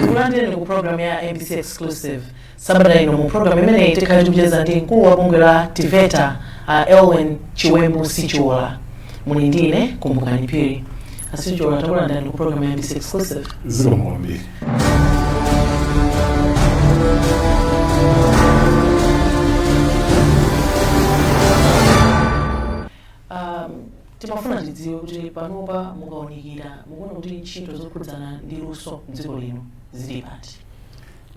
Tikulandireni ku program ya MBC Exclusive sabata ino. Mu program imeneyi tikhale tikucheza ndi mkulu wa bungwe la TEVETA, Elwin Chiwembu Sichiola. Muli ndine Kumbukani Phiri. Asichiola, takulandirani ku program ya MBC Exclusive. Zikomo kwambiri. Timafuna tidziwe kuti panopa mukaunikira, mukuona kuti ntchito zokhudzana ndi luso mdziko lino zili pati?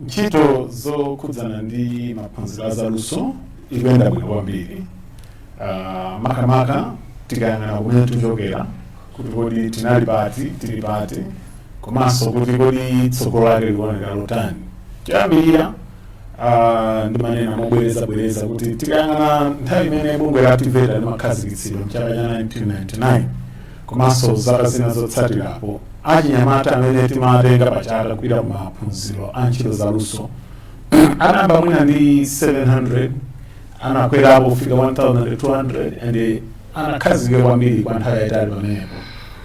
Ntchito zokhudzana ndi maphunziro a zaluso ikuyenda bwino kwambiri, makamaka tikayang'ana kumene tichokera, kuti kodi tinali pati, tili pati, komanso kuti kodi tsogolo lake likuoneka lotani. Choyambirira, ndimanena mobwerezabwereza kuti tikayang'ana nthawi imene bungwe la TEVETA limakhazikitsidwa mchaka cha 1999 komanso zaka zina zotsatirapo, achinyamata amene timatenga pachaka kupita ku maphunziro a ntchito zaluso anayamba mwina ndi 700, anakwerapo kufika 1200 and anakhazikika kwambiri kwa nthawi yayitali pamenepo,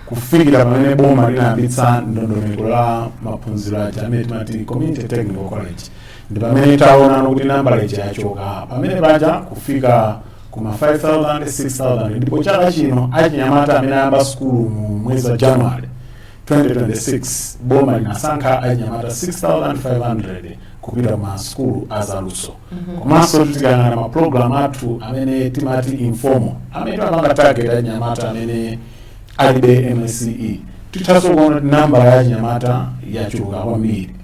kufikira pamene boma linayambitsa ndondomeko la maphunziro aja amene timati Community Technical College. Ndi pamene taona kuti nambala ija yachoka pamene paja kufika kuma 5000, 6000, ndipo chaka chino achinyamata amene ayamba sukulu mu mwezi wa January 2026, boma linasankha achinyamata 6500 kupita ma sukulu azaluso. Komanso tikayang'ana ma program athu amene timati informal, amene timapanga target achinyamata amene alibe MSCE, tithanso kuona kuti nambala ya achinyamata yachuluka kwambiri.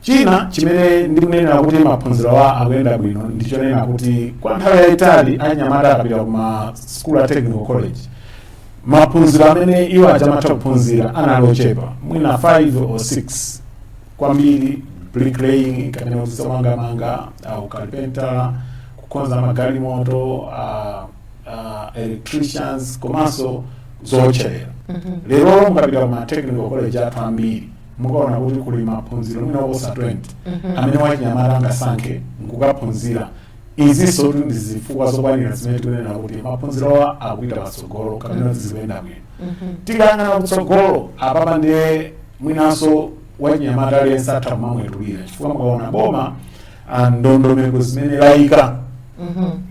China chimene ndikunenera kuti maphunziro awa akuyenda bwino ndichonena kuti kwa nthawi yayitali achinyamata akapita kuma school a technical college, maphunziro amene iwo aja amatha kuphunzira anali ochepa, mwina 5 or 6 kwambiri: bricklaying kapena kuti zomangamanga, ukalipenta, kukonza magalimoto, electricians komanso zowotcherera. Lero mukapita kuma technical college athu ambiri, mukaona kuti kuli maphunziro mwina oposa 20 amene wachinyamata angasankhe nkukaphunzira. Izinso ndi zifukwa zokwanira zimene tikunena kuti maphunzirowa akupita patsogolo kapena kuti zikuyenda bwino. Tikayang'ana kutsogolo apapa, ndiye mwinanso wachinyamata aliyense atha kumamwetulira, chifukwa mukaona boma, ndondomeko zimene layika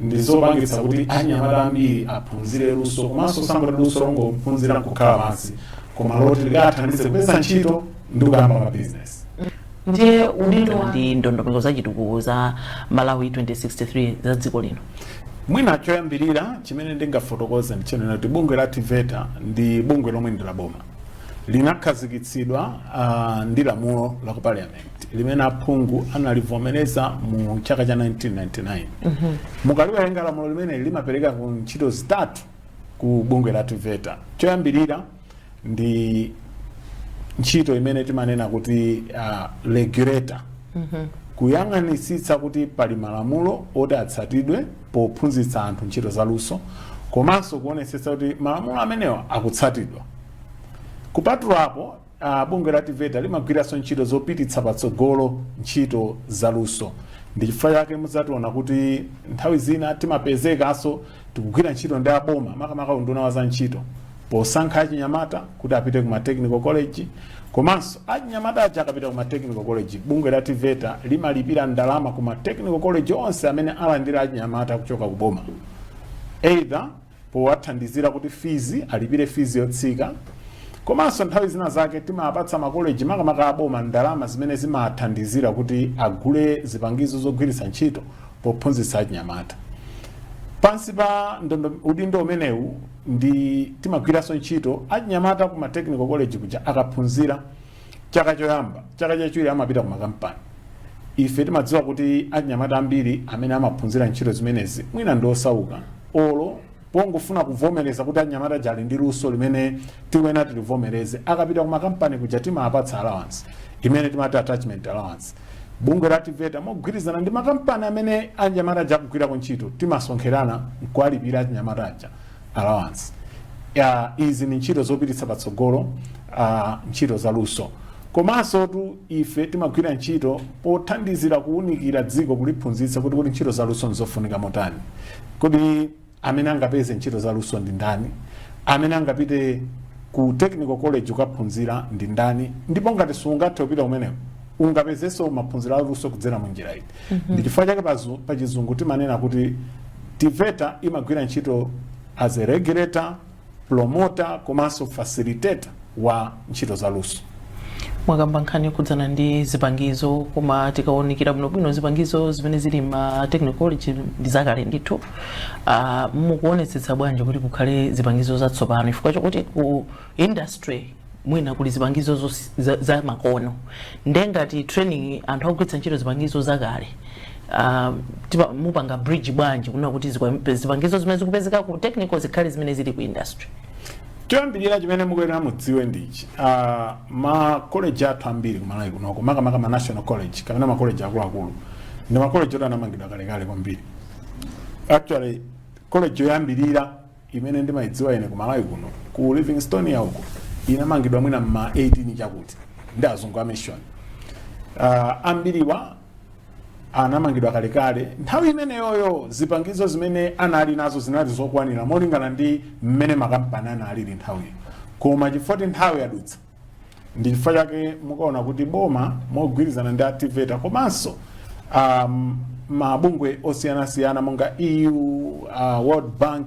ndi zopangitsa kuti achinyamata ambiri aphunzire luso, komanso sangoti luso longophunzira nkukhala pansi, koma loti likathandize kupeza ntchito ndi kuyamba mabizinesi. Ndiye udindo ndi ndondomeko za chitukuko za Malawi 2063 za dziko lino? Mwina choyambirira chimene ndingafotokoze ndichonena kuti bungwe la TEVETA ndi bungwe lomwe ndi la boma, linakhazikitsidwa ndi lamulo la ku parliament limene aphungu analivomereza mu chaka cha 1999. Mukaliwerenga lamulo limene limapereka ku ntchito zitatu ku bungwe la TEVETA. Choyambirira ndi ntchito imene timanena kuti regulator, kuyang'anitsitsa kuti pali malamulo oti atsatidwe pophunzitsa anthu ntchito zaluso, komanso kuonetsetsa kuti malamulo amenewa akutsatidwa. Kupatulapo, bungwe la TEVETA limagwiranso ntchito zopititsa patsogolo ntchito zaluso. Ndi chifukwa chake mudzationa kuti nthawi zina timapezekanso tikugwira ntchito ndi aboma, makamaka unduna wa za ntchito, posankha achinyamata kuti apite kuma technical college. Komanso achinyamata aja akapita kuma technical college, bungwe la TEVETA limalipira ndalama kuma technical college onse amene alandira achinyamata kuchoka ku boma, either powathandizira kuti fees alipire fees yotsika, komanso nthawi zina zake timapatsa makoleji, makamaka aboma, ndalama zimene zimathandizira kuti agule zipangizo zogwiritsa ntchito pophunzitsa achinyamata. Pansi pa udindo umenewu ndi timagwiranso ntchito achinyamata kuma technical college kuja. Akaphunzira chaka choyamba, chaka chachiwiri amapita ku makampani. Ife timadziwa kuti achinyamata ambiri amene amaphunzira ntchito zimenezi mwina ndi osauka. Olo pongofuna kuvomereza kuti achinyamata aja ali ndi luso limene tikuyenera tilivomereze, akapita ku makampani kuja timapatsa allowance imene timati attachment allowance. Bungwe la TEVETA mogwirizana ndi makampani amene achinyamata aja akugwirako ntchito timasonkherana nkuwalipira achinyamata aja allowance ya. Izi ni ntchito zopititsa patsogolo ntchito zaluso. Komanso tu ife timagwira ntchito pothandizira kuwunikira dziko, kuliphunzitsa kuti ntchito zaluso nzofunika motani, kodi amene angapeze ntchito zaluso ndi ndani, amene angapite ku technical college kukaphunzira ndi ndani, ndipo ngati sungathe kupita kumeneko Ungapezenso maphunziro aluso kudzera mu njira iti? Ndi chifukwa chake pa Chizungu timanena kuti TEVETA imagwira ntchito as a regulator, promoter komanso facilitator wa ntchito za luso. Mwakamba nkhani yokhudzana ndi zipangizo, koma tikaonekera bwinobwino, zipangizo zimene zili ma technical college ndi zakale ndithu. Mukuonetsetsa bwanji kuti kukhale zipangizo zatsopano, chifukwa chokuti ku industry mwina kuli zipangizo za makono, ndengati training anthu akugwiritsa ntchito zipangizo zakale, mupanga bridge bwanji kuna kuti zipangizo zimene zikupezeka ku technical zikhale zimene zili ku industry? Choyambirira chimene mukuyenera mudziwe ndichi: ma college athu ambiri kuMalawi kunoko, makamaka ma national college kapena ma college akuluakulu, ndi ma college oti anamangidwa kalekale kwambiri. Actually, college yoyambirira imene ndimayidziwa ine kuMalawi kuno, ku Livingstonia uko, inamangidwa mwina ma 18 chakuti ndi azungu a mission. Ambiriwa anamangidwa kalekale. Nthawi imeneyoyo zipangizo zimene anali nazo zinali zokwanira molingana ndi mmene makampani analili nthawiyo, koma chifukwa kuti nthawi yadutsa, ndi chifukwa chake mukaona kuti boma mogwirizana ndi a TEVETA komanso mabungwe osiyanasiyana monga EU, World Bank,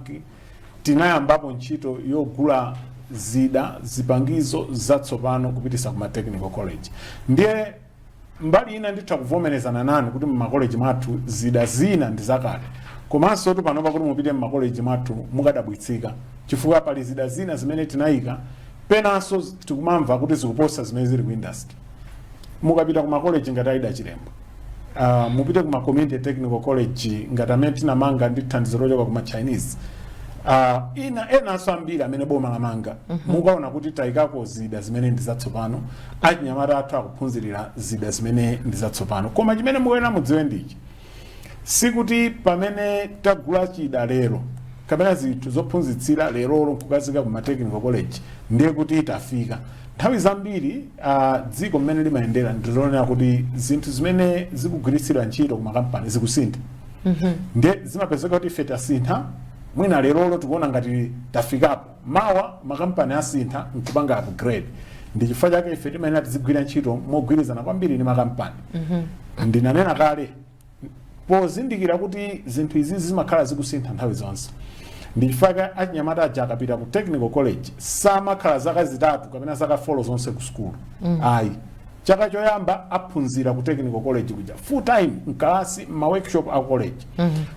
tinayambapo ntchito yogula zida, zipangizo zatsopano kupitisa kuma technical college. Ndiye mbali ina nditha kuvomerezana nanu kuti mmakoleji mwathu zida zina ndi zakale, komanso tu panopa kuti mupite mmakoleji mwathu mukadabwitsika, chifukwa pali zida zina zimene tinayika penanso tikumamva kuti zikuposa zimene zili ku industry. Mukapita ku makoleji ngati Aida Chilembwe, mupite kuma community technical college ngati amene tinamanga ndi thandizo lochoka kuma Chinese, ina enanso ambiri amene boma lamanga, mukaona kuti tayikako zida zimene ndi zatsopano. Achinyamata athu akuphunzirira zida zimene ndi zatsopano. Koma chimene mukuyenera mudziwe ndichi: sikuti pamene tagula chida lero kapena zinthu zophunzitsira lerolo nkukazika kuma technical college ndiye kuti tafika. Nthawi zambiri dziko mmene limayendera ndilonera kuti zinthu zimene zikugwiritsidwa ntchito ku makampani zikusintha, ndiye zimapezeka kuti ife tasintha. Mwina lerolo tikuona ngati tafikapo, mawa makampani asintha nkupanga upgrade. Ndi chifukwa chake ife timayenera tizigwira ntchito mogwirizana kwambiri ndi makampani. Ndinanena kale, pozindikira kuti zinthu izi zimakhala zikusintha nthawi zonse, ndi chifukwa chake achinyamata aja akapita ku technical college samakhala zaka 3 kapena zaka 4 zonse ku sukulu, ayi. Chaka choyamba aphunzira ku technical college kuja full time, mkalasi, ma workshop a college.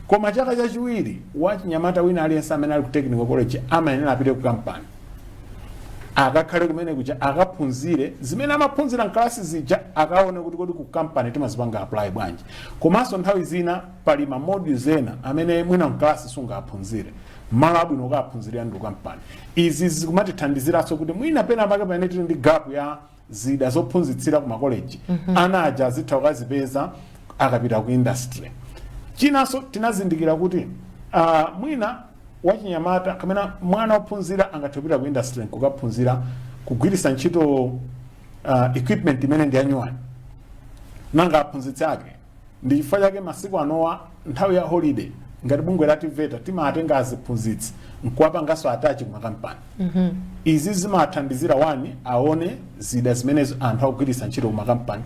Koma chaka chachiwiri, wachinyamata wina aliyense amene ali ku technical college amayenera apite ku kampani, akakhale kumene kuja, akaphunzire zimene amaphunzira mkalasi zija, akaone kuti kodi ku kampani timazipanga apply bwanji. Komanso nthawi zina pali ma modules ena amene mwina mkalasi sungaphunzire, malo abwino ukaphunzirira ndi kampani. Izi zikumatithandiziranso kuti mwina pena pake pamene tili ndi gap ya zida zophunzitsira ku makoleji, ana aja azitha kukazipeza akapita ku industry. Chinanso tinazindikira kuti mwina wachinyamata kapena mwana wophunzira angathe kupita ku industry nkukaphunzira kugwiritsa ntchito equipment imene ndi yanyuwani, nanga aphunzitsi ake? Ndi chifukwa chake masiku anowa, nthawi ya holiday, ngati bungwe la TEVETA timatenga aziphunzitsi nkuwapanganso attach ku makampani. Izi zimathandizira, one, aone zida zimene anthu akugwiritsa ntchito ku makampani,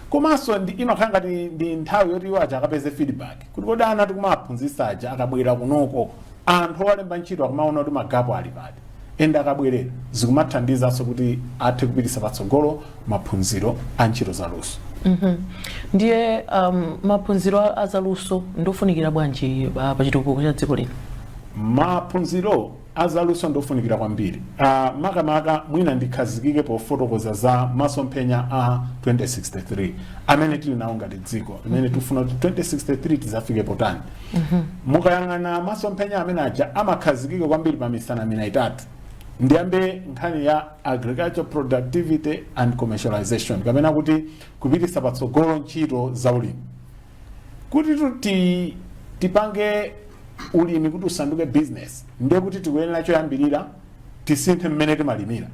komanso ndi imakhala ngati ndi nthawi yoti iwo aja akapeze feedback kuti kodi ana tikumaphunzitsa aja akabwera kunoko, anthu owalemba ntchito akumaona kuti ma gap ali pati? Ende akabwerera zikumathandizanso kuti athe kupititsa patsogolo maphunziro a ntchito zaluso. Ndiye maphunziro azaluso ndofunikira bwanji pa chitukuko cha dziko lino? Maphunziro azaluso ndofunikira kwambiri. Makamaka mwina ndikhazikike pofotokoza za masomphenya a 2063 amene tili nawo ngati dziko, limene tikufuna kuti 2063 tizafike potani. Mukayang'ana masomphenya amene aja, amakhazikika kwambiri pa misanamira itatu. Ndiyambe nkhani ya agriculture productivity and commercialization, kapena kuti kupititsa patsogolo ntchito za ulimi. Kuti tipange ulimi kuti usanduke business, ndiye kuti tikuyenera choyambirira tisinthe mmene timalimira,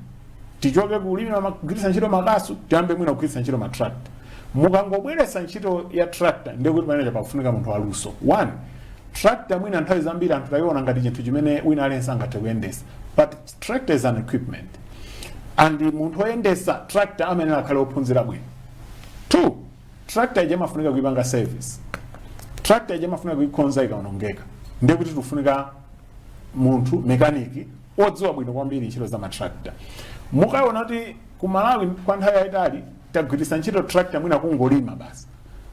tichoke ku ulimi kugwiritsa ntchito makasu, tiyambe mwina kugwiritsa ntchito ma tractor. Mukangobweretsa ntchito ya tractor, ndiye kuti pamene pakufunika munthu waluso. One, tractor mwina nthawi zambiri anthu tayiona ngati chinthu chimene wina aliyense angathe kuyendesa, but tractor is an equipment and munthu woyendesa tractor amene akhale ophunzira bwino. Two, Tractor ija imafunika kuipanga service, tractor ija imafunika kuikonza ikaonongeka. Ndiye kuti tikufunika munthu mechanic odziwa bwino kwambiri ntchito za matractor. Mukaona kuti ku Malawi kwa nthawi yayitali tagwiritsa ntchito tractor mwina kungolima basi,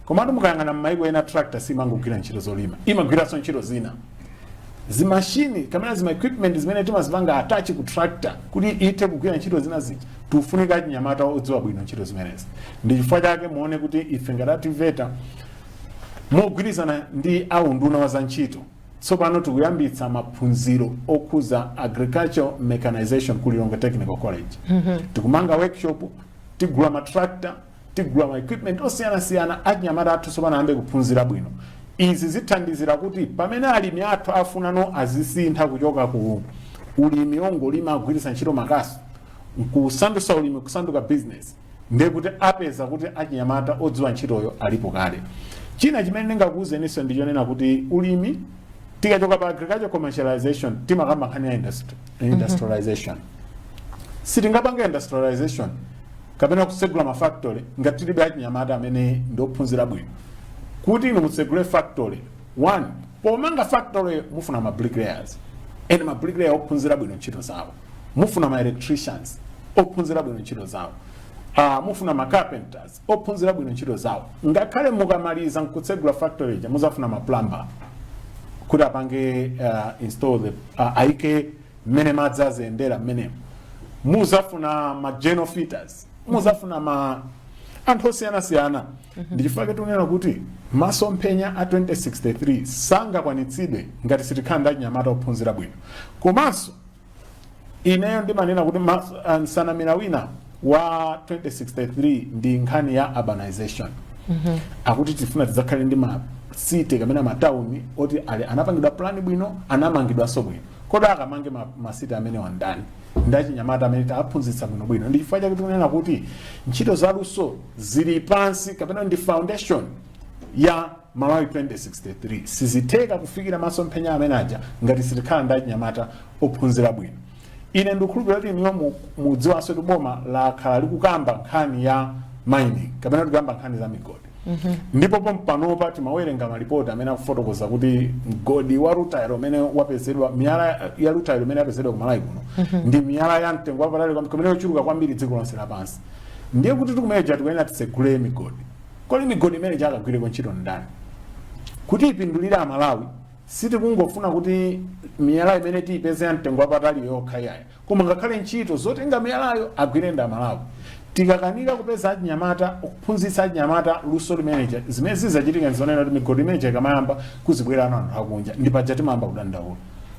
komatu mukayang'ana m'mayiko ena, tractor simangogwira ntchito zolima, imagwiranso ntchito zina. Zimashini kapena zima equipment zimene timazipanga attach ku tractor kuti ithe kugwira ntchito zina zija, tikufunika achinyamata odziwa bwino ntchito zimenezi. Ndi chifukwa chake muone kuti ife ngati a TEVETA, mogwirizana ndi aunduna wa za ntchito, tsopano tikuyambitsa maphunziro okhuza agricultural mechanization ku Lilongwe Technical College. Tikumanga workshop, tigula matractor, tigula ma equipment osiyanasiyana. Achinyamata athu tsopano ayambe kuphunzira bwino. Izi zithandizira kuti pamene alimi athu afunano azisintha kuchoka ku ulimi ongolima agwiritsa ntchito makasu kusandutsa ulimi kusanduka business, ndiye kuti apeza kuti achinyamata odziwa ntchitoyo alipo kale. China chimene ndingakuwuzeninso ndichonena kuti ulimi, tikachoka pa agriculture commercialization, timakamba nkhani ya industrialization. Sitingapanga industrialization kapena kutsegula mafactory ngati tilibe achinyamata amene ndiophunzira bwino. Kuti inu mutsegule factory, one, pomanga factory mufuna ma bricklayers, ene ma bricklayer ophunzira bwino ntchito zawo, mufuna ma electricians ophunzira bwino ntchito zawo, mufuna ma carpenters ophunzira bwino ntchito zawo. Ngakhale mukamaliza nkutsegula factory ija, muzafuna ma plumber kuti apange install the ayike mmene madzi aziyendera mmenemo, muzafuna ma general fitters, muzafuna ma anthu osiyanasiyana. Ndi chifukwa tikunena kuti masomphenya a 2063 sangakwanitsidwe ngati sitikhala ndi achinyamata ophunzira bwino. Komanso ineyo ndimanena kuti nsanamira wina wa 2063 ndi nkhani ya urbanization. Akuti tifuna tidzakhale ndi ma city kapena matawuni oti ali anapangidwa plan bwino, anamangidwanso bwino. Kodi akamange ma city amene wandani? Ndi achinyamata amene taphunzitsa bwinobwino. Ndi chifukwa chake tikunena kuti ntchito zaluso zili pansi kapena ndi foundation ya Malawi 2063. Sizitheka kufikira masomphenya amene aja ngati sitikhala ndi achinyamata ophunzira bwino. Ine ndikukhulupirira kuti inuyo mudziwanso kuti boma lakhala likukamba nkhani ya mining kapena tikuyamba nkhani za migodi. Ndipo pompanopa timawerenga malipoti amene akufotokoza kuti mgodi wa rutile umene wapezedwa, miyala ya rutile imene yapezedwa ku Malawi kuno, ndi miyala ya mtengo wapatali kwambiri, kumene yochuluka kwambiri dziko lonse lapansi. Ndiye kuti tikumeja tikuyenera titsegule migodi. Kodi migodi imene chakagwireko ntchito ndani kuti ipindulire Amalawi? Sitikungofuna kuti miyala imene tiyipeze ya mtengo wapatali yokha yaya, koma ngakhale ntchito zotenga miyalayo agwire ndi Amalawi. Tikakanika kupeza achinyamata, kuphunzitsa achinyamata luso limeneja, zimene zizachitika nzonena kuti migodi imeneja ikamayamba kuzibwera anthu akunja, ndi paja timayamba kudandaula.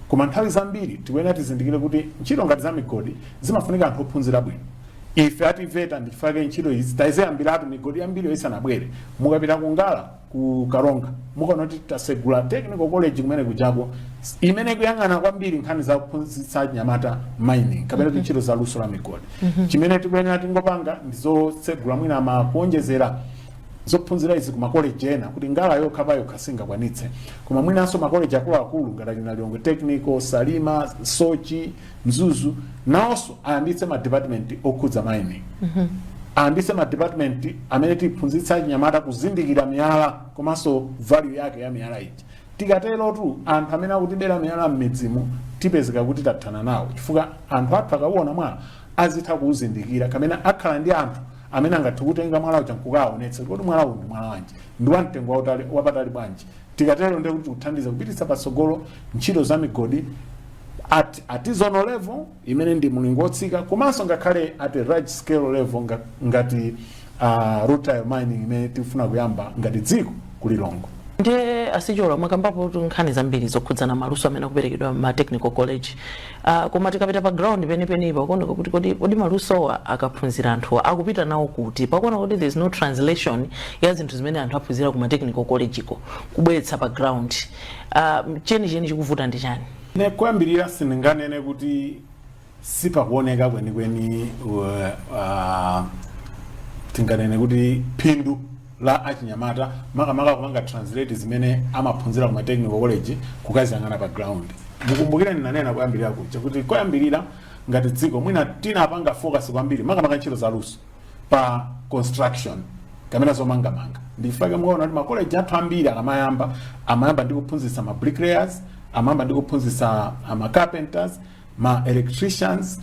Koma nthawi zambiri tikuyenera tizindikire kuti ntchito ngati za migodi zimafunika anthu ophunzira bwino. Ife a TEVETA ndi chifukwa ntchito izi taziyambiratu migodi yambiri isanabwere. Mukapita ku Ngala, ku Karonga, mukaona kuti tasegula technical college kumene kujako imene ikuyang'ana kwambiri nkhani za kuphunzitsa achinyamata mining kapena kuti ntchito za luso la migodi. Chimene tikuyenera tingopanga ndi zotsegula mwina makuonjezera zophunzira izi ku makoleji ena, kuti Ngala yokha pa yokha singakwanitse, koma mwinanso makoleji akuluakulu ngati achina Lilongwe Technical, Salima, Soche, Mzuzu, nawonso ayambitse ma department okhudza mining, ayambitse ma department amene tiphunzitsa achinyamata kuzindikira miyala komanso value yake ya miyala ija. Tikaterotu, anthu amene akutibera miyala m'midzimu tipezeka kuti tathana nawo, chifukwa anthu athu akauona mwala azitha kuwuzindikira, kapena akhala ndi anthu amene angathe kutenga mwala uja nkukaonetsa kuti mwala uwu ndi mwala wanji, ndi wa mtengo wapatali bwanji. Tikatero ndiye kuti tikuthandiza kupititsa patsogolo ntchito za migodi at artisanal level, imene ndi mlingo wotsika, komanso ngakhale at a large scale level ngati rutile mining imene tikufuna kuyamba ngati dziko ku Lilongwe. Ndiye a Sichiola, mwakambapo nkhani zambiri zokhudzana maluso amene akuperekedwa ma technical college, koma tikapita pa ground penipeni pakuoneka kuti kodi malusowa akaphunzira anthuwa akupita nawo kuti? Pakuona kuti there is no translation ya zinthu zimene anthu aphunzira ku ma technical college ko kubweretsa pa ground. Chenicheni chikuvuta ndi chani? Ine kuyambirira sindinganene kuti sipakuoneka kwenikweni tinganene kuti phindu la achinyamata, makamaka kupanga translate zimene amaphunzira ku ma technical college kukaziyang'ana pa ground. Mukumbukire ndinanena kuyambirira kuja kuti koyambirira ngati dziko mwina tinapanga focus kwambiri makamaka ntchito za luso pa construction kapena zomangamanga. Ndifake mukaona kuti makoleji athu ambiri akamayamba, amayamba ndi kuphunzitsa ma bricklayers, amayamba ndi kuphunzitsa ma carpenters, ma electricians,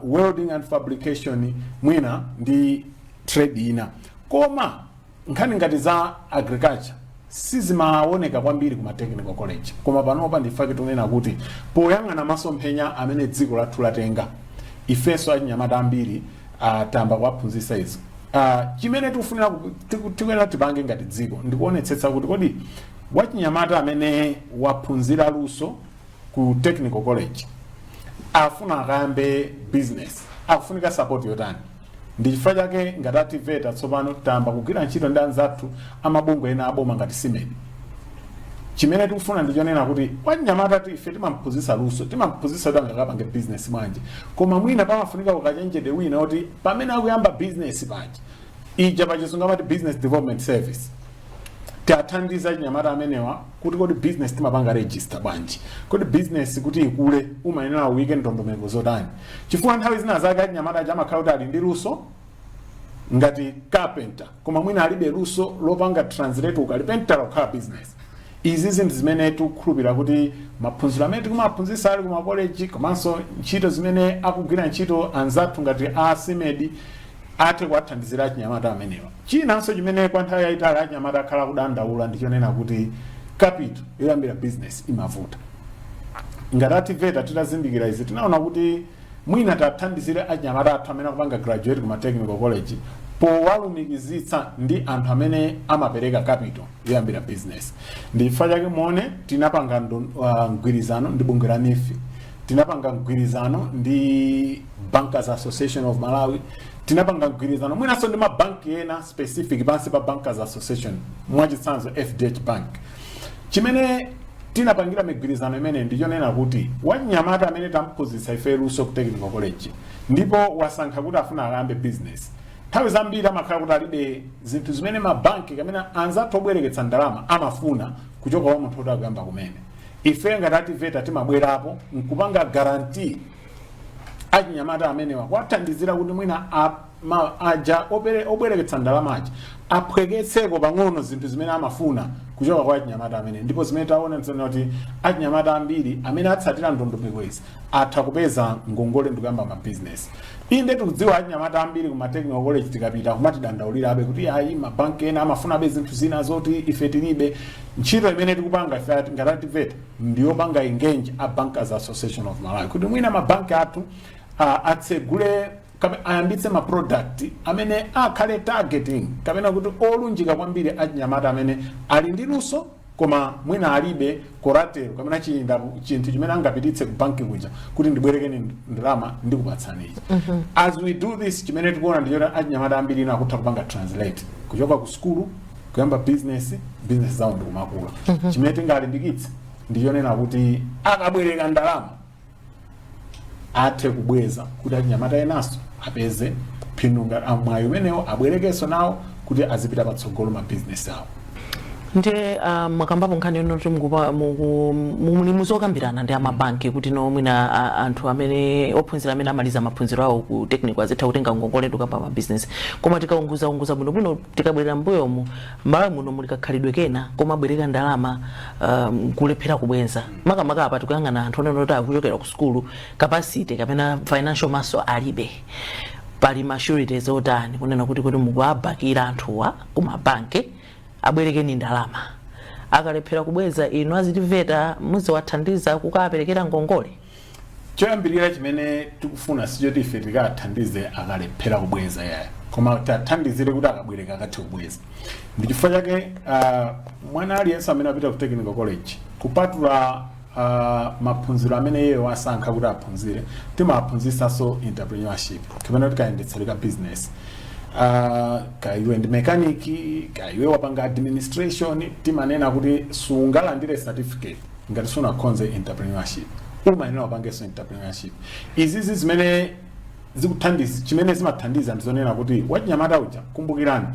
welding and fabrication, mwina ndi trade ina. Koma nkhani ngati za agriculture sizimaoneka kwambiri kuma technical college. Koma panopa ndifake tunena kuti poyang'ana masomphenya amene dziko lathu latenga, ifenso achinyamata ambiri tayamba kuwaphunzitsa izo. Chimene tikufunira tikuyenera tipange ngati dziko ndikuonetsetsa kuti kodi wachinyamata amene waphunzira luso ku technical college afuna akayambe business, akufunika support yotani? Ndi chifukwa chake ngati a TEVETA tsopano tayamba kugwira ntchito ndi anzathu amabungwe ena aboma ngati SMEDI. Chimene tikufuna ndichonena kuti wachinyamata ife timamphunzitsa luso, timamphunzitsa kuti angakapange business bwanji, koma mwina pamafunika ukachenjede wina kuti pamene akuyamba business paja, ija pachizungu amati business development service, tiathandiza achinyamata amenewa kuti kodi business timapanga register bwanji? Kodi business kuti ikule umayenera uyike ndondomeko zotani? Chifukwa nthawi zina zake achinyamata aja amakhala kuti ali ndi luso ngati carpenter, koma mwina alibe luso lopanga translate ukalipentala kukhala business. Izi zinthu zimene tikukhulupirira kuti maphunziro amene tikumaphunzitsa ali kumakoleji komanso ntchito zimene akugwira ntchito anzathu ngati a SMEDI athe kuwathandizira achinyamata amenewa. Chinanso chimene kwa nthawi yayitali achinyamata akhala kudandaula ndichonena kuti capital yoyambira business imavuta. Ngati a TEVETA titazindikira izi, tinaona kuti mwina tathandizire achinyamata athu amene akupanga graduate kuma technical college powalumikizitsa ndi anthu amene amapereka capital yoyambira business. Ndi chifukwa chake muone tinapanga mgwirizano ndi bungwe la NEEF, tinapanga mgwirizano ndi Bankers Association of Malawi, tinapanga mgwirizano mwinanso ndi mabanki ena specific pansi pa Bankers Association, mwachitsanzo FDH Bank. Chimene tinapangira migwirizano imene ndichonena kuti wachinyamata amene tamphunzitsa ife luso ku technical college ndipo wasankha kuti afuna akayambe business, nthawi zambiri amakhala kuti alibe zinthu zimene mabanki kamene anzathu obwereketsa ndalama amafuna kuchoka kwa munthu kuti akuyamba kumene. Ife ngati a TEVETA timabwerapo nkupanga guarantee achinyamata amenewa, kuwathandizira kuti mwina aja obwereketsa ndalama aja aphweketseko pang'ono zinthu zimene amafuna kuchoka kwa achinyamata amene. Ndipo zimene taona ndizoona kuti achinyamata ambiri amene atsatira ndondomeko izi atha kupeza ngongole ndikuyamba mabizinesi. Inde, tikudziwa achinyamata ambiri kuma technical college tikapita kumatidandaulirabe kuti ayi, mabanki ena amafunabe zinthu zina zoti ife tilibe. Ntchito imene tikupanga ife ngati a TEVETA ndiyopanga engage a Bankers Association of Malawi kuti mwina mabanki athu atsegule ayambitse ma product amene akhale targeting kapena kuti olunjika kwambiri achinyamata amene ali ndi luso koma mwina alibe collateral kapena chinda chinthu chimene angapititse ku banki kuja kuti ndibwerekeni ndalama ndikupatsani ichi. As we do this, chimene tikuona ndichoti achinyamata ambiri ino akutha kupanga translate kuchoka ku sukulu kuyamba business, business zawo ndikumakula. Chimene tingalimbikitse ndichonena kuti akabwereka ndalama athe kubweza kuti achinyamata enanso apeze phindu mwayi umenewo, abwerekenso nawo kuti azipita patsogolo ma business awo. Ndiye mwakambapo nkhani yono kuti muli muzokambirana ndi amabanki kuti no mwina anthu amene ophunzira amene amaliza maphunziro awo ku technical azitha kutenga ngongole ndikuyamba mabizinesi. Koma tikaunguzaunguza bwinobwino, tikabwerera mbuyomu, Malawi muno muli kakhalidwe kena komabwereka ndalama kulephera kubweza. Makamaka apa tikuyang'ana anthu onena kuti akuchokera ku sukulu, capacity kapena financial muscle alibe. Pali ma sureties otani kunena kuti mukuwabakira anthuwa kumabanki, abwerekeni ndalama, akalephera kubweza inu a TEVETA muziwathandiza kukaperekera ngongole? Choyambirira chimene tikufuna sichoti ife tikathandize akalephera kubweza yaya, koma tathandizire kuti akabwereka akathe kubweza. Ndi chifukwa chake mwana aliyense amene apita ku technical college, kupatula maphunziro amene iye wasankha kuti aphunzire, timaphunzisanso entrepreneurship kapena kuti kayendetsedwe ka business. Kaiwe ndi mechanic, kaiwe wapanga administration, timanena kuti sungalandire certificate ngati sunakhonze entrepreneurship, umayenera wapangenso entrepreneurship. Izizi zimene zikuthandiza, chimene zimathandiza ndizonena kuti wachinyamata uja, kumbukirani,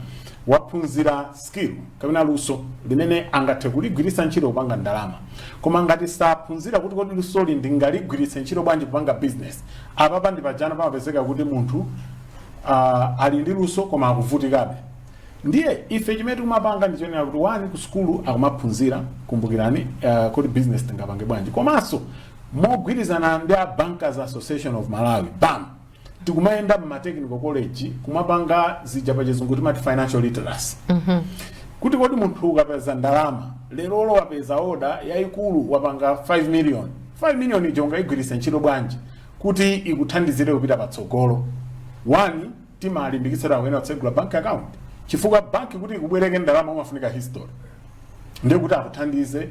waphunzira skill kapena luso limene angathe kuligwiritsa ntchito kupanga ndalama, koma ngati saphunzira kuti kodi lusoli ndingaligwiritse ntchito bwanji kupanga business, apapa ndi pajana pamapezeka kuti munthu ali ndi luso koma akuvutikabe. Ndiye ife chimene tikumapanga ndichonena kuti, one, ku sukulu akumaphunzira, kumbukirani, kuti business tingapange bwanji. Komanso mogwirizana ndi a Bankers Association of Malawi, BAM, tikumayenda mma technical college kumapanga zija pachizungu timati financial literacy, kuti kodi munthu ukapeza ndalama lerolo, wapeza oda yayikulu, wapanga 5 million, 5 million ija ungayigwiritse ntchito bwanji kuti ikuthandizire kupita patsogolo? One, timalimbikitsira akuyenera kutsegula bank account, chifukwa banki kuti ikubwereke ndalama umafunika history. Ndiye kuti akuthandize,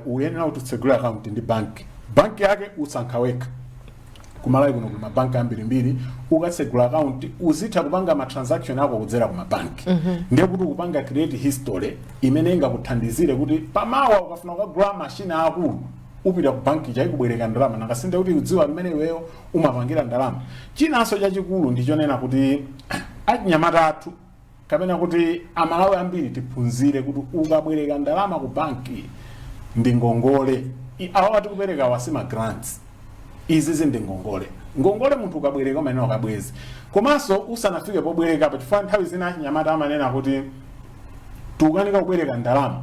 uyenera kuti utsegule account ndi banki. Banki yake usankha wekha. Kumalawi kuno kuli mabanki ambirimbiri. Ukatsegula account, uzitha kupanga ma transaction ako kudzera ku mabanki. Ndiye kuti ukupanga create history imene ingakuthandizire kuti pamawa ukafuna kukagula mashina akulu, upita ku banki chaikubwereka ndalama, nakasinde kuti udziwa mmene iweyo umapangira ndalama. Chinanso chachikulu ndichonena kuti achinyamata athu, kapena kuti Amalawi ambiri, tiphunzire kuti ukabwereka ndalama ku banki ndi ngongole. Awa tikupereka wasima grants, izi ndi ngongole. Ngongole munthu ukabwereka umayenera ukabweze, komanso usanafike pobwerekapo, chifukwa nthawi zina achinyamata amanena kuti tikukanika kubwereka ndalama,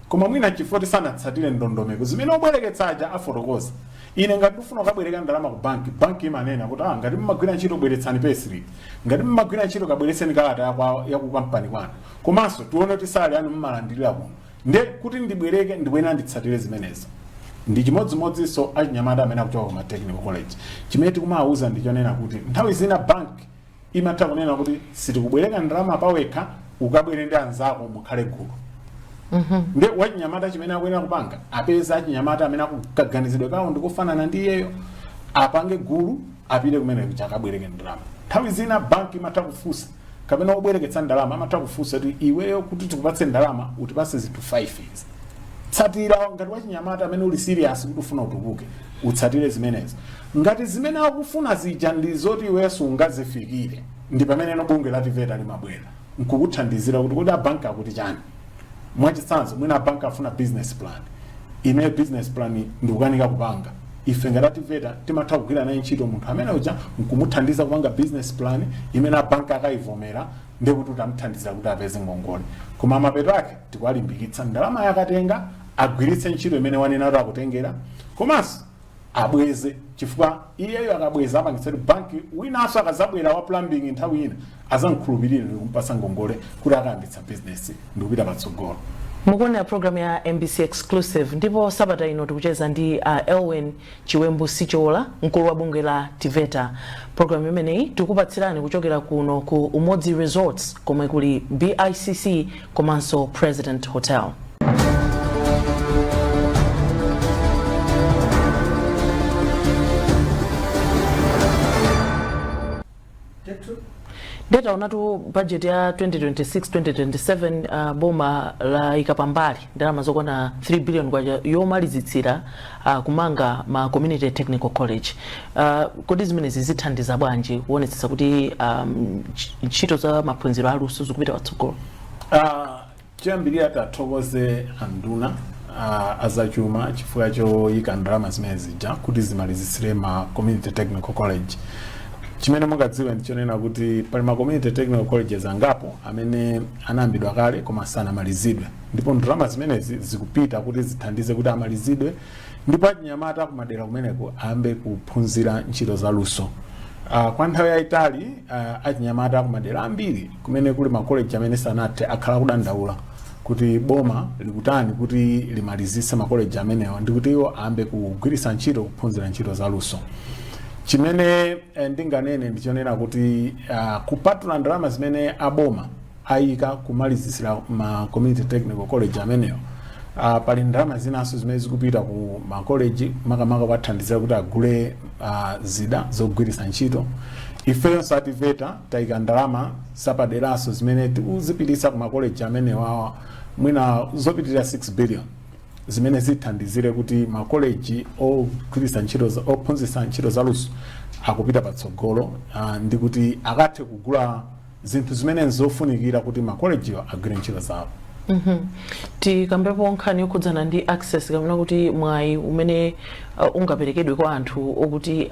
koma mwina chifukwa tisanatsatire ndondomeko zimene obwereketsaja afotokoza. Ine ngati ndifuna kukabwereka ndalama ku banki, banki imanena kuti, ah, ngati mmagwira ntchito bweretsani payslip, ngati mmagwira ntchito kabweretseni kalata ya ku kampani kwanu, komanso tione kuti salary yanu mmalandirira kuno. Nde kuti ndibwereke ndikuyenera nditsatire zimenezo. Ndi chimodzimodzinso achinyamata amene akuchoka kuma technical college. Chimene tikumawuza ndichonena kuti nthawi zina bank imatha kunena kuti sitikubwereka ndalama pawekha, ukabwere ndi anzako, mukhale gulu. Nde wachinyamata chimene akuyenera kupanga, apeza achinyamata amene akukaganizidwe kawo ndikufanana ndi iyeyo, apange gulu, apite kumene kuti akabwereke ndalama. Nthawi zina banki imatha kufunsa, kapena obwereketsa ndalama amatha kufunsa kuti iweyo kuti tikupatse ndalama utipatse zinthu 5 izi, tsatira. Ngati wachinyamata amene uli serious kuti ufuna utukuke, utsatire zimenezo. Ngati zimene akufuna zija ndi zoti iwenso ungazifikire, ndi pamene no bungwe la TEVETA limabwera nkukuthandizira kuti kodi abanki akuti chani. Mwachitsanzo, mwina abanki afuna business plan, imene business plan ndikukanika kupanga. Ife ngati a TEVETA timatha kugwira naye ntchito munthu amene uja nkumuthandiza kupanga business plan imene abanki akayivomera, ndekuti utamuthandizira kuti apeze ngongole. Koma mapeto ake tikuwalimbikitsa, ndalama yakatenga agwiritse ntchito imene wanena kuti akutengera, komanso abweze, chifukwa iyeyo akabweza apangitsa kuti banki winanso akazabwera wa plumbing nthawi ina azamkhulupirire ndikumpasa ngongole kuti akayambitsa business ndikupita patsogolo. Mukuonera program ya MBC Exclusive, ndipo sabata ino tikucheza ndi Elwin Chiwembu Sichola, mkulu wa bungwe la TEVETA. Program imeneyi tikupatsirani kuchokera kuno ku Umodzi Resorts, komwe kuli BICC komanso President Hotel. Ndetaonatu budget ya 2026-2027, boma layika pambali ndalama zokwana 3 billion kwacha yomalizitsira kumanga ma community technical college. Kodi zimenezi zithandiza bwanji kuonetsetsa kuti ntchito za maphunziro aluso zikupita patsogolo? Choyambirira tathokoze anduna azachuma chifukwa choyika ndalama zimene zija kuti zimalizitsire ma community technical college. Chimene mungadziwe ndichonena kuti pali ma community technical colleges angapo amene anayambidwa kale koma sanamalizidwe, ndipo ndalama zimenezi zikupita kuti zithandize kuti amalizidwe ndipo achinyamata kumadera kumeneko ayambe kuphunzira ntchito za luso. Kwa nthawi yayitali, achinyamata kumadera ambiri kumene kuli makoleji amene sanathe akhala kudandaula kuti boma likutani kuti limalizise makoleji amenewa ndi kuti iwo ayambe kugwiritsa ntchito kuphunzira ntchito za luso. Chimene ndinganene ndichonena kuti kupatula ndalama zimene aboma ayika kumalizisira ma community technical college amenewa, pali ndalama zinanso zimene zikupita ku makoleji, makamaka kuwathandizira kuti agule zida zogwiritsa ntchito. Ifeyonso a TEVETA tayika ndalama zapaderanso zimene tikuzipititsa ku makoleji amenewawa, mwina zopitirira 6 billion, zimene zithandizire kuti makoleji ogwiritsa ntchito ophunzitsa ntchito zaluso akupita patsogolo, ndi kuti akathe kugula zinthu zimene nzofunikira kuti makolejiwa agwire ntchito zawo. Tikambepo nkhani yokhudzana ndi access, kapena kuti mwayi umene ungaperekedwe kwa anthu okuti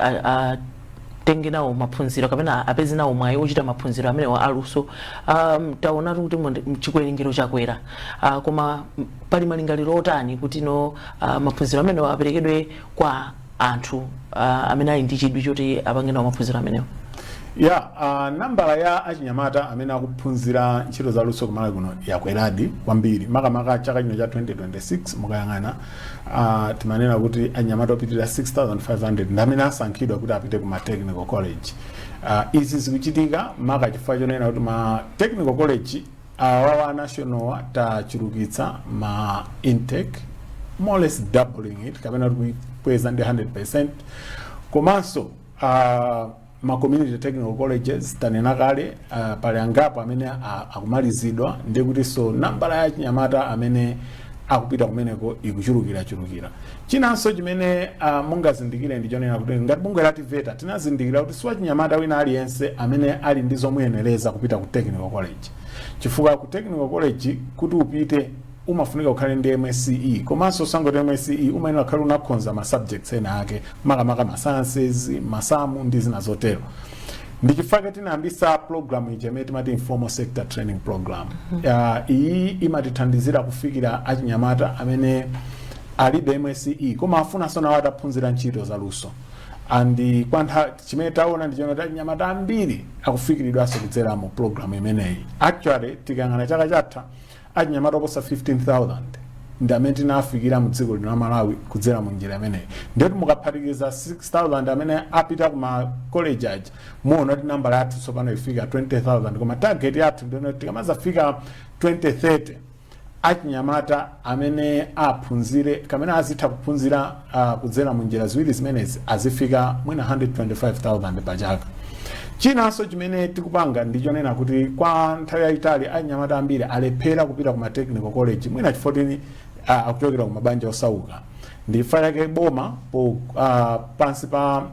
Atenge nawo maphunziro kapena apeze nawo mwayi ochita maphunziro amenewa aluso. Taonatu kuti chiwerengero chakwera, koma pali malingaliro otani kuti no maphunziro amenewa aperekedwe kwa anthu amene ali ndi chidwi choti apange nawo maphunziro amenewa? Ya, nambala ya achinyamata amene akuphunzira ntchito za luso kumalawi kuno yakweradi kwambiri, makamaka chaka chino cha 2026. Mukayang'ana, timanena kuti achinyamata opitirira 6500 ndi amene asankhidwa kuti apite ku ma technical college. Izi zikuchitika maka chifukwa chonena kuti ma technical college awawa national tachulukitsa ma intake, more or less doubling it kapena kuti kukweza ndi 100. Komanso ma community technical colleges tanena kale, pali angapo amene akumalizidwa, ndiye kuti so nambala ya chinyamata amene akupita kumeneko ikuchulukirachulukira. Chinanso chimene mungazindikire ndi chonena kuti ngati bungwe la TEVETA tinazindikira kuti siwachinyamata wina aliyense amene ali ndi zomuyenereza kupita ku technical college, chifukwa ku technical college kuti upite umafunika ukhale ndi MSCE, komanso usangoti MSCE, umayenera ukhale unakhonza ma subjects ena ake, makamaka ma sciences, masamu ndi zina zotero. Ndi chifukwa tinayambisa program ija imene timati informal sector training program. Iyi imatithandizira kufikira achinyamata amene alibe MSCE koma afunanso nawo ataphunzira ntchito za luso. And kwantha chimene taona ndi chonena kuti achinyamata ambiri akufikiridwanso kudzera mu program imeneyi. Actually, tikayang'ana chaka chatha, achinyamata oposa 15,000 ndi amene tinafikira mu dziko lino la Malawi kudzera mu njira imeneyi. Ndiyoti mukaphatikiza 6000 amene apita ku ma college aja, muona kuti nambala yathu tsopano ifika 20,000. Koma target yathu ndiyona tikamazafika 2030, achinyamata amene aphunzire kamene azitha kuphunzira kudzera mu njira ziwiri zimenezi azifika mwina 125,000 pa chaka. Chinanso chimene tikupanga ndi chonena kuti kwa nthawi yayitali achinyamata ambiri alephera kupita ku ma technical college, mwina chifukwa akuchokera ku mabanja osauka. Ndi chifukwa chake boma po pansi pa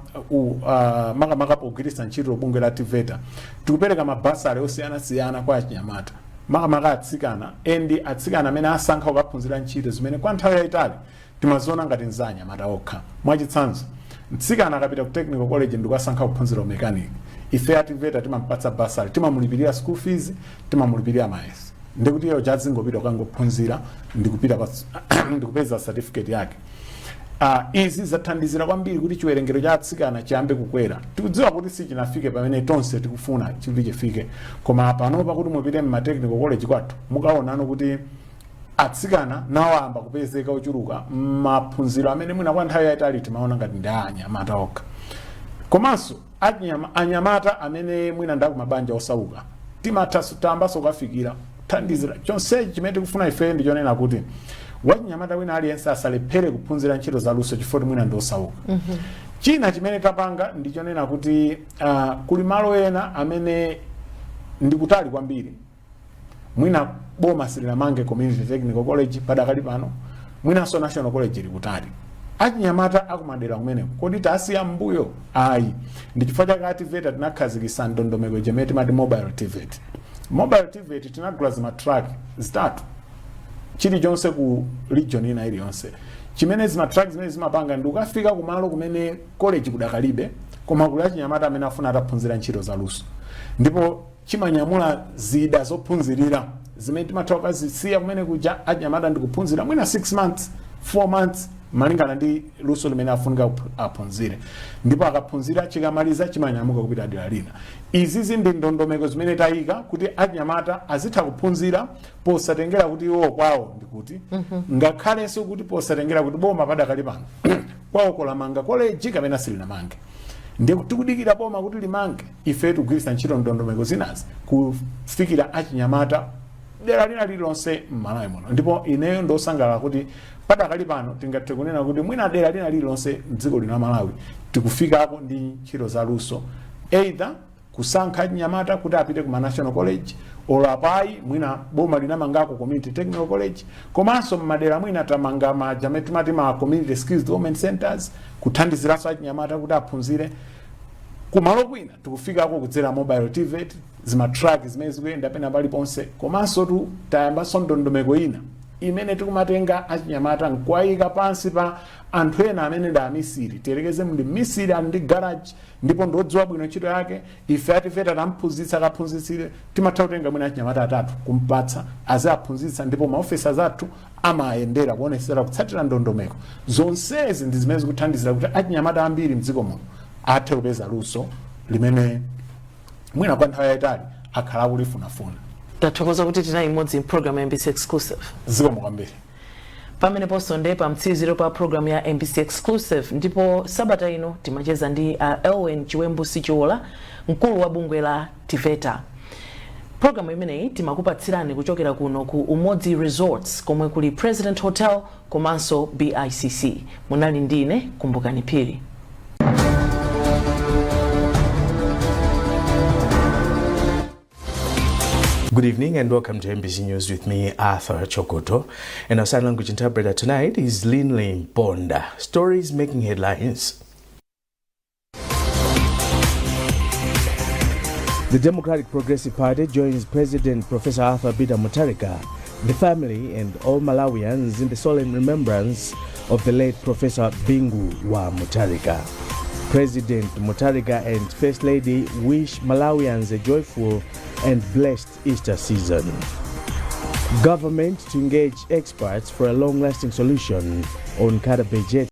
makamaka pogwiritsa ntchito bungwe la TEVETA tikupereka mabasale osiyanasiyana kwa achinyamata, makamaka atsikana, and atsikana amene asankha kukaphunzira ntchito zimene kwa nthawi yayitali timaziona ngati nzanyamata okha. Mwachitsanzo, mtsikana akapita ku technical college ndikukasankha kuphunzira mechanic, ife a TEVETA timampatsa basari, timamulipirira school fees, timamulipirira mayeso, ndikuti iyo chazingopita kukangophunzira ndikupita ndikupeza certificate yake. Izi zathandizira kwambiri kuti chiwerengero cha atsikana chiyambe kukwera. Tikudziwa kuti sichinafike pamene tonse tikufuna kuti chifike, koma panopa kuti mupite mma technical college kwathu mukaonano kuti atsikana nawo ayamba kupezeka ochuluka maphunziro amene mwina kwa nthawi yayitali timaona ngati ndi a anyamata okha. Komanso anyamata amene mwina ndi akumabanja osauka timatha tayambanso kukafikira kuthandizira. Chonsechi chimene tikufuna ife ndi chonena kuti wachinyamata wina aliyense asalephere kuphunzira ntchito zaluso chifukwa mwina ndi osauka. China chimene tapanga ndi chonena kuti kuli malo ena amene ndikutali kwambiri, mwina boma silinamange community technical college padakali pano, mwinanso national college ili kutali. Achinyamata akumadera kumeneko kodi tasiya mbuyo? Ayi. Ndi chifukwa chake a TEVETA tinakhazikitsa ndondomeko chimene timati mobile TEVET. Mobile TEVET, tinagula zima truck zitatu, chilichonse ku region ina iliyonse. Chimene zima truck zimene zimapanga ndi ukafika kumalo kumene college kudakalibe koma kuli achinyamata amene afuna ataphunzira ntchito zaluso, ndipo chimanyamula zida zophunzirira zimene timatha kukazisiya kumene kuja, achinyamata ndikuphunzira mwina 6 months, 4 months, malingana ndi luso limene afunika aphunzire. Ndipo akaphunzira, chikamaliza chimanyamuka kupita dera lina. Izizi ndi ndondomeko zimene tayika kuti achinyamata azitha kuphunzira posatengera kuti iwo kwawo ndikuti, ngakhalenso kuti posatengera kuti boma padakali pano kwawo kolamanga koleji kapena silinamange. Ndiye tikudikira boma kuti limange, ife tikugwiritsa ntchito ndondomeko zinazi kufikira achinyamata dera lina lililonse m'Malawi muno. Ndipo ineyo ndosangalala kuti padakali pano tingathe kunena kuti mwina dera lina lililonse mdziko lino la Malawi tikufikako ndi ntchito zaluso, either kusankha achinyamata kuti apite ku national college, olo apayi mwina boma linamangako community technical college. Komanso mmadera mwina tamanga maja amene timati ma community skills development centers kuthandiziranso achinyamata kuti aphunzire. Kumalo kwina tikufikako kudzera mobile TEVET, zima truck zimene zikuyenda pena paliponse. Komanso tu tayambanso ndondomeko ina. Imene tikumatenga achinyamata nkuwayika pansi pa anthu ena amene ndi amisiri. Tiyerekeze ndi misiri ali ndi garage ndipo ndiodziwa bwino ntchito yake. Ife a TEVETA tamphunzitsa kaphunzitsire, timatha kutenga mwina achinyamata atatu kumpatsa aziaphunzitsa, ndipo maofesa athu amayendera kuonesera kutsatira ndondomeko zonsezi. Ndi zimene zikuthandizira kuti achinyamata ambiri mdziko muno athe kupeza luso limene mwina kwa nthawi yayitali akhala akulifunafuna. Tathokoza kuti tinali imodzi program ya MBC Exclusive. Zikomo kwambiri. Pameneponso nde pa mtsiriziro pa program ya MBC Exclusive, ndipo sabata ino timacheza ndi Elwin Chiwembu Sichiola, mkulu wa bungwe la TEVETA. Programu imeneyi timakupatsirani kuchokera kuno ku Umodzi Resorts, komwe kuli President Hotel komanso BICC. Munali ndine Kumbukani Phiri. Good evening and welcome to MBC News with me, Arthur Chokoto. And our sign language interpreter tonight is Linley Bonda. Stories making headlines. The Democratic Progressive Party joins President Professor Arthur Peter Mutharika, the family and all Malawians in the solemn remembrance of the late Professor Bingu wa Mutharika. President Mutharika and First Lady wish Malawians a joyful and blessed Easter season. Government to engage experts for a long-lasting solution on Nkhata Bay.